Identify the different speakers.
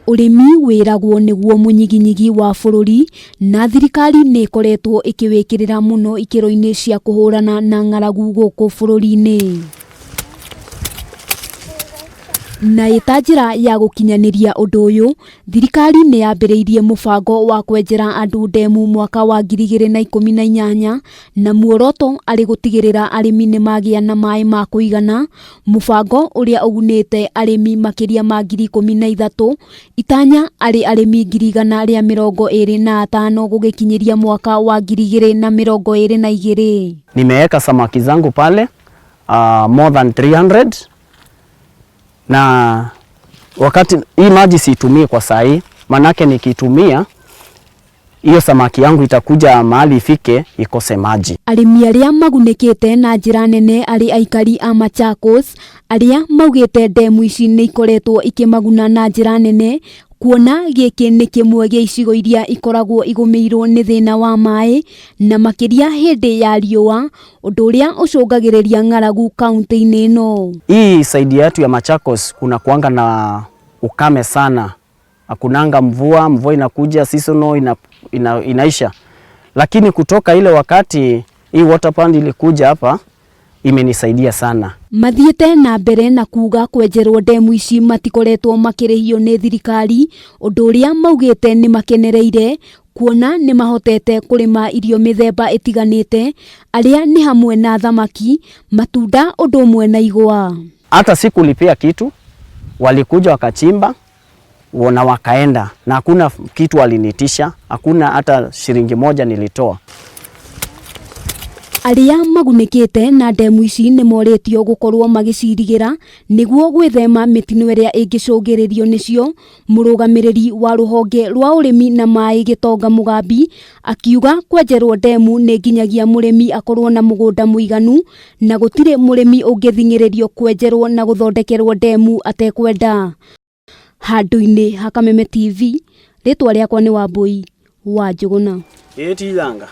Speaker 1: Ũrĩmi wĩragwo nĩguo mũnyiginyigi wa bũrũri na thirikari nĩ ĩkoretwo ĩkĩwĩkĩrĩra mũno ikĩro-inĩ cia kũhũrana na ng'aragu gũkũ bũrũri-inĩ. Na ĩta njĩra ya gũkinyanĩria ũndũ ũyũ, thirikari nĩ yambĩrĩirie mũbango wa kwenjera andũ ndemu mwaka wa 2018 na muoroto arĩ gũtigĩrĩra arĩmi nĩ magĩa na maĩ ma kũigana, mũbango ũrĩa ũgunĩte arĩmi makĩria ma 13,000, itanya arĩ arĩmi 125,000 gũgĩkinyĩria mwaka wa 2022.
Speaker 2: Nimeweka samaki zangu pale more than 300 na wakati hii maji siitumii kwa saa hii, manake nikitumia hiyo samaki yangu itakuja mahali ifike ikose maji.
Speaker 1: Arĩmi arĩa magunĩkĩte na njĩra nene arĩ aikari a Machakos arĩa maugĩte ndemu ici nĩ ikoretwo ikĩmaguna na njĩra nene kuona gĩkĩ nĩ kĩmwe gĩa icigo iria ikoragwo igũmĩirwo nĩ thĩna wa maĩ na makĩria hĩndĩ ya riũa, ũndũ ũrĩa ũcũngagĩrĩria ng'aragu kaunti-inĩ ĩno.
Speaker 2: Hii side yetu ya Machakos kuna kuanga na ukame sana, hakunanga mvua, mvua inakuja seasonal inaisha, lakini kutoka ile wakati hii water pond ilikuja hapa imenisaidia sana.
Speaker 1: Mathiĩte na mbere na kuga kwenjerwo ndemu ici matikoretwo makĩrĩhio nĩ thirikari, ũndũ ũrĩa maugĩte nĩ makenereire kuona nĩ mahotete kũrĩma irio mĩthemba ĩtiganĩte, arĩa nĩ hamwe na thamaki, matunda ũndũ ũmwe na igwa.
Speaker 2: Hata sikulipia kitu, walikuja wakachimba na wakaenda, na hakuna kitu walinitisha, hakuna hata shilingi moja nilitoa.
Speaker 1: Arĩa magunĩkĩte na ndemu ici nĩ morĩtio gũkorwo magĩcirigĩra nĩguo gwĩthema mĩtino ĩrĩa ĩngĩcũngĩrĩrio nĩcio. Mũrũgamĩrĩri wa rũhonge rwa ũrĩmi na maĩ Gĩtonga Mũgambi akiuga kwenjerwo ndemu nĩ nginyagia mũrĩmi akorwo na mũgũnda mũiganu na gũtirĩ mũrĩmi ũngĩthing'ĩrĩrio kwenjerwo na gũthondekerwo ndemu atekwenda. Handũ-inĩ ha Kameme TV, rĩtwa rĩakwa nĩ Wambui wa Njũgũna.
Speaker 2: Ĩtithanga.